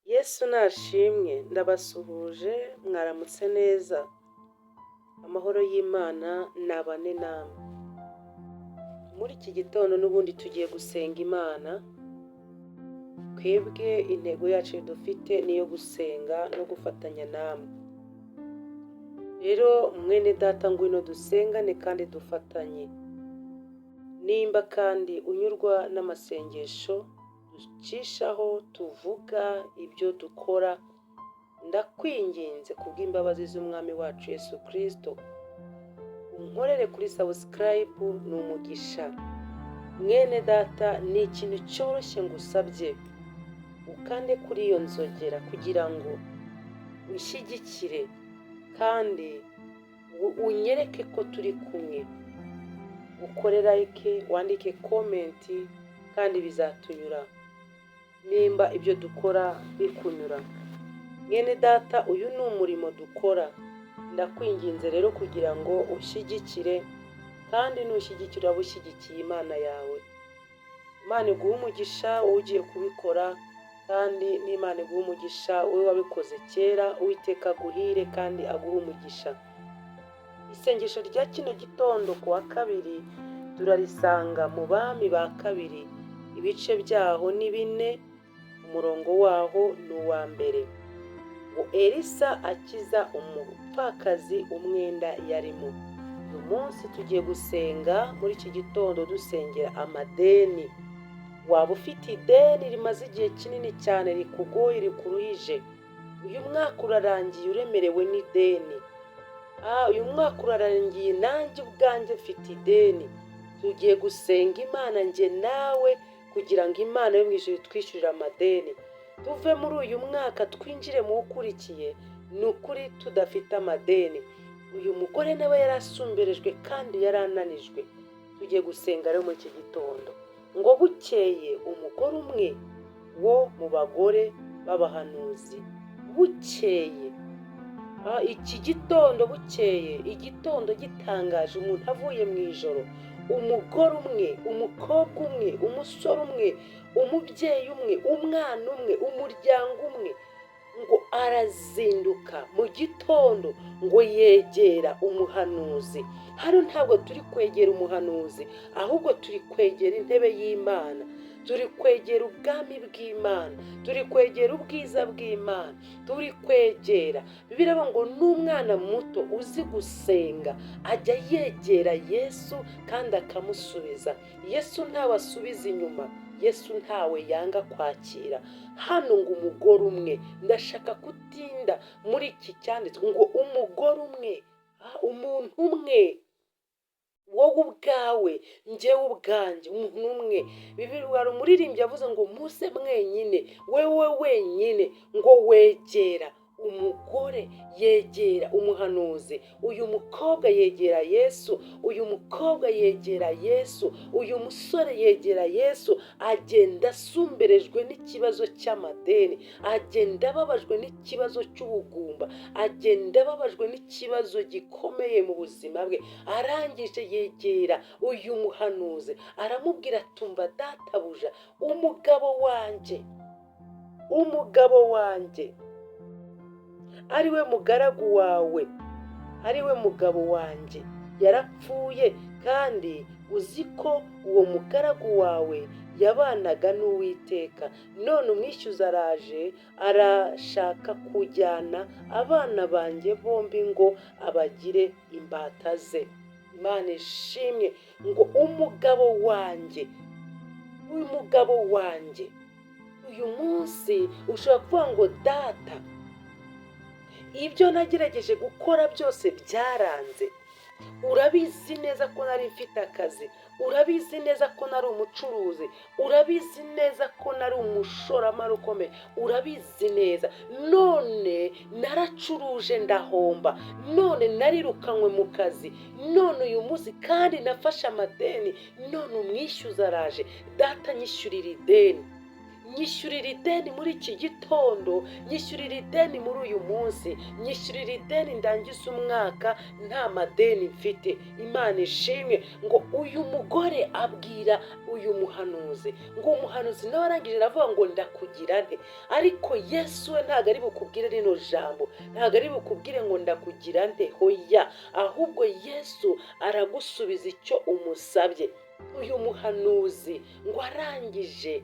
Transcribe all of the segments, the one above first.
Yesu nashimwe, ndabasuhuje, mwaramutse neza, amahoro y'Imana nabane namwe. Muri iki gitondo n'ubundi tugiye gusenga Imana. Twebwe intego yacu dufite ni iyo gusenga no gufatanya namwe. Rero mwene data, ngwino dusengane kandi dufatanye. Nimba kandi unyurwa n'amasengesho ducishaho, tuvuga ibyo dukora, ndakwinginze kubw'imbabazi z'Umwami wacu Yesu Kirisito, unkorere kuri subscribe, ni umugisha. Mwene data, ni ikintu cyoroshye ngusabye, ukande kuri iyo nzogera kugira ngo unshyigikire kandi unyereke ko turi kumwe. Ukore like, wandike comment, kandi bizatunyura nimba ibyo dukora bikunyura. Mwene data, uyu ni umurimo dukora. Ndakwinginze rero kugira ngo ushyigikire, kandi nushyigikira uraba ushyigikiye Imana yawe. Imana iguhe umugisha wowe ugiye kubikora, kandi n'Imana iguhe umugisha wowe wabikoze kera. Uwiteka aguhire kandi aguhe umugisha. Isengesho rya kino gitondo ku wa kabiri turarisanga mu Bami ba Kabiri, ibice byaho ni 4, umurongo waho ni uwa mbere, ngo Elisa akiza umupfakazi umwenda yarimo. Uyu munsi tugiye gusenga muri iki gitondo dusengera amadeni. Waba ufite ideni rimaze igihe kinini cyane, rikugoye, rikuruhije. Uyu mwaka urarangiye uremerewe n'ideni. Uyu mwaka urarangiye, nanjye ubwanjye mfite ideni. Tugiye gusenga Imana njye nawe kugira ngo Imana yo mu ijuru itwishyurire amadeni, tuve muri uyu mwaka twinjire mu ukurikiye ni ukuri tudafite amadeni. Uyu mugore nawe yari asumberejwe kandi yari ananijwe. Tugiye gusenga rero muri iki gitondo ngo bukeye umugore umwe wo mu bagore b'abahanuzi, bukeye iki gitondo, bukeye igitondo gitangaje, umuntu avuye mu ijoro, umugore umwe, umukobwa umwe, umusore umwe, umubyeyi umwe, umwana umwe, umuryango umwe, ngo arazinduka mu gitondo ngo yegera umuhanuzi. Hano ntabwo turi kwegera umuhanuzi, ahubwo turi kwegera intebe y'Imana, turi kwegera ubwami bw'Imana, turi kwegera ubwiza bw'Imana, turi kwegera. Bibiliya ngo n'umwana muto uzi gusenga ajya yegera Yesu kandi akamusubiza. Yesu ntawe asubiza inyuma, Yesu ntawe yanga kwakira. Hano ngo umugore umwe, ndashaka kutinda muri iki cyanditswe, ngo umugore umwe, umuntu umwe, wowe ubwawe, njyewe ubwanjye, umuntu umwe. Bibiri, hari umuririmbyi yavuze ngo muze mwenyine, wewe wenyine, ngo wegera umugore, yegera umuhanuzi. Uyu mukobwa yegera Yesu, uyu mukobwa yegera Yesu, uyu musore yegera Yesu, agenda asumberejwe n'ikibazo cy'amadeni, agenda ababajwe n'ikibazo cy'ubugumba, agenda ababajwe n'ikibazo gikomeye mu buzima bwe. Arangije yegera uyu muhanuzi, aramubwira: "Tumva databuja, umugabo wanjye, umugabo wanjye ari we mugaragu wawe, ari we mugabo wanjye, yarapfuye, kandi uzi ko uwo mugaragu wawe yabanaga n'Uwiteka. None umwishyuza araje, arashaka kujyana abana banjye bombi ngo abagire imbata ze." Imana ishimwe. Ngo umugabo wanjye, uyu mugabo wanjye. Uyu munsi ushobora kuvuga ngo: "Data, ibyo nagerageje gukora byose byaranze. Urabizi neza ko nari mfite akazi, urabizi neza ko nari umucuruzi, urabizi neza ko nari umushoramari ukomeye, urabizi neza. None naracuruje ndahomba, none narirukanywe mu kazi, none uyu munsi kandi nafashe amadeni, none umwishyuza araje. Data, nyishyurira ideni." Nyishyurira ideni muri iki gitondo, nyishyurira ideni muri uyu munsi, nyishyurira ideni ndangiza umwaka nta madeni mfite. Imana ishimwe. Ngo uyu mugore abwira uyu muhanuzi, ngo umuhanuzi nawe arangije aravuga ngo ndakugira nte? Ariko Yesu we ntabwo ari bukubwire rino jambo, ntabwo ari bukubwire ngo ndakugira nte, hoya. Ahubwo Yesu aragusubiza icyo umusabye. Uyu muhanuzi ngo arangije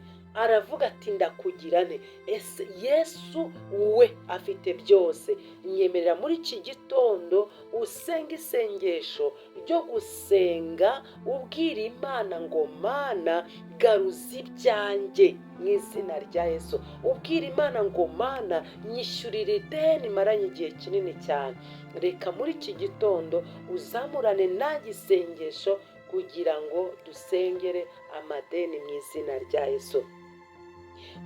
aravuga ati ndakugira nte? Ese Yesu we afite byose. Nyemerera muri iki gitondo usenga isengesho ryo gusenga, ubwira Imana ngo Mana, garuza ibyanjye mu izina rya Yesu. Ubwira Imana ngo Mana, nyishyurira ideni maranye igihe kinini cyane. Reka muri iki gitondo uzamurane nanjye isengesho kugira ngo dusengere amadeni mu izina rya Yesu.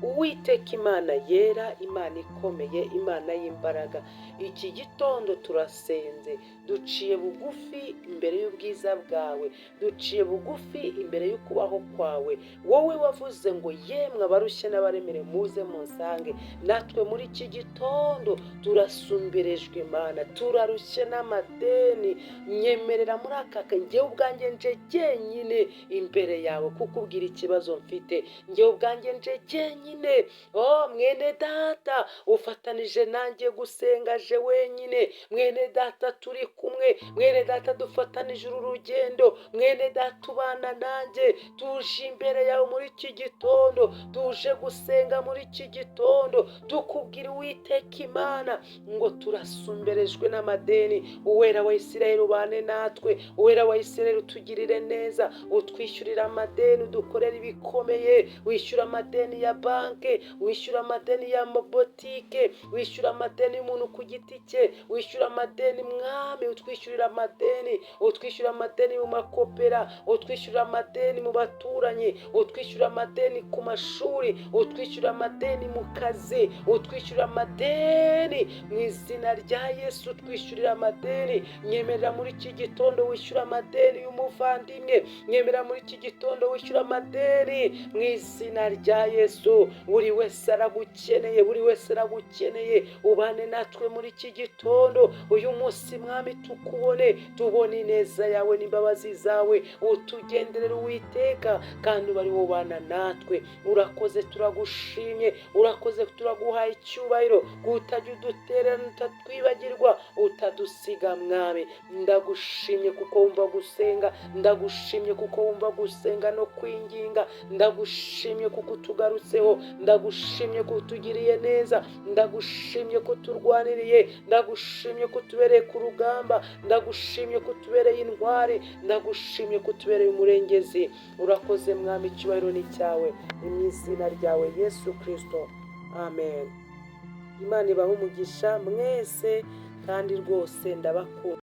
Uwiteka Imana yera, Imana ikomeye, Imana y'imbaraga, iki gitondo turasenze, duciye bugufi imbere y'ubwiza bwawe, duciye bugufi imbere y'ukubaho kwawe. Wowe wavuze ngo yemwe abarushye n'abaremerewe, muze munsange. Natwe muri iki gitondo turasumberejwe, Imana, turarushye n'amadeni. Nyemerera muri aka, njyewe ubwanjye nje jyenyine imbere yawe kukubwira ikibazo mfite. Njyewe ubwanjye nje jyenyine. Oh, mwene data ufatanije nanjye gusenga aje wenyine. Mwene data turi kumwe, mwene data dufatanije uru rugendo, mwene data ubana nanjye, tuje imbere yawe muri iki gitondo, tuje gusenga muri iki gitondo, tukubwira, Uwiteka Imana, ngo turasumberejwe n'amadeni. Uwera wa Isirayeli, ubane natwe. Uwera wa Isirayeli, utugirire neza, utwishyurire amadeni, udukorere ibikomeye. Wishyura amadeni ya banki, wishyura amadeni ya botike, wishyura amadeni y'umuntu ku giti cye, wishyura amadeni, Mwami, utwishyurira amadeni, utwishyura amadeni mu makopera, utwishyura amadeni mu baturanyi, utwishyura amadeni ku mashuri, utwishyura amadeni mu kazi, utwishyura amadeni mu izina rya Yesu, utwishyurira amadeni. Nyemerera muri iki gitondo wishyura amadeni y'umuvandimwe. Nyemerera muri iki gitondo wishyura amadeni mu izina rya Yesu. Buri wese aragukeneye, buri wese aragukeneye. Ubane natwe muri iki gitondo, uyu munsi, Mwami, tukubone, tubone ineza yawe n'imbabazi zawe. Utugenderere, Uwiteka, kandi ube ari wowe ubana natwe. Urakoze, turagushimye, urakoze, turaguhaye icyubahiro, utajya udutererana, utatwibagirwa, utadusiga. Mwami, ndagushimye kuko wumva gusenga, ndagushimye kuko wumva gusenga no kwinginga, ndagushimye kuko utugarutseho, ndagushimye ko utugiriye neza, ndagushimye ko uturwaniriye, ndagushimye ko utubereye ku rugamba, ndagushimye ko utubereye intwari, ndagushimye ko utubereye umurengezi. Urakoze, Mwami, icyubahiro ni cyawe, ni mu izina ryawe Yesu Kirisito, amen. Imana ibahe umugisha mwese kandi rwose ndabakunda.